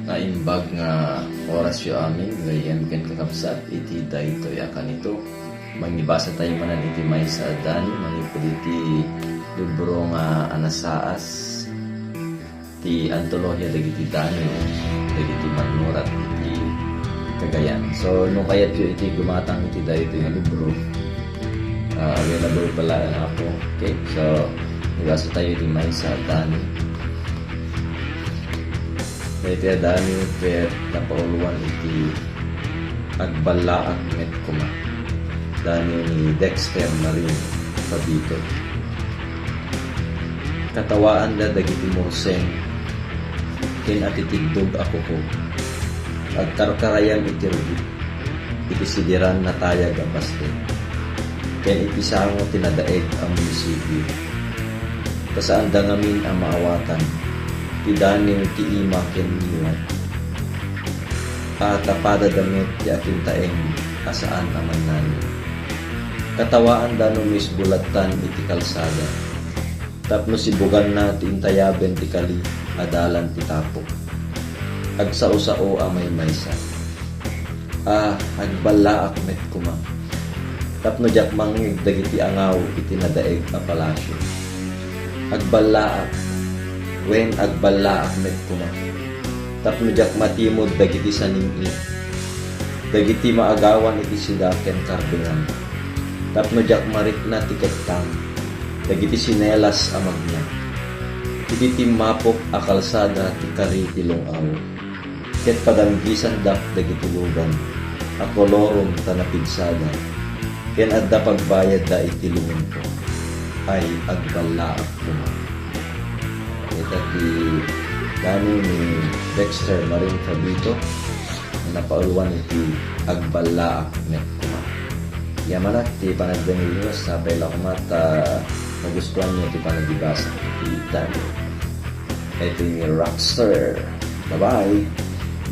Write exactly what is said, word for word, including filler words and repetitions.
Naimbag nga orasyo amin, gayyem ken kakabsat, iti daytoy a kanito. Mangibasa tayo manen iti maysa a Daniel, manipud iti libro nga Anasaas, ti antolohiya dagiti Daniel, dagiti mannurat iti Cagayan. So, no kayatyo iti gumatang iti daytoy nga libro, ah, available pala ang ako. Okay, so, ibasa tayo iti maysa a Daniel. Daytoy a Daniel ket napauluan iti Agballaak Met Koma. Daniel ni Dexter Marin Fabito. Katawaanda dagiti murseng ken atitiddog a kuko. Agkarkarayan iti rugit. Iti sidiran natayag a bastit, ken iti sango ti nadaeg a munisipio. Ta saanda ngamin a maawatan ti danew ti ima ken niwat. A tapadada met ti akintaeng a saan a mannani. Katawaanda no misbulattan iti kalsada. Tapno sibuganna ti intayaben ti kali a dalan ti tapok. Agsao-sao a maymaysa. A, agballaak met koma. Tapno diak mangngeg dagiti angaw iti nadaeg a palasio. Agballaak, wen agballaak met koma. Tapno diak matimod dagiti saning-i. Dagiti maagawan iti sida ken karbingan. Tapno diak marikna ti kettang. Dagiti sinelas a magna. Iti timmapok a kalsada ti kari ti lung-aw. Ket padanggisandak dagiti lugan a kolorom ta napigsada, ken adda pagbayadda iti lungenko. Ay, agballaak koma. Ita ti Daniel ni Dexter Marin Fabito, nga napauluan iti Agballaak Met Koma. Yamanak ti panagdengngegyo, sapay la koma ta magustuanyo ti panagibasa iti Daniel. Iti ni Rockstar. Bye-bye!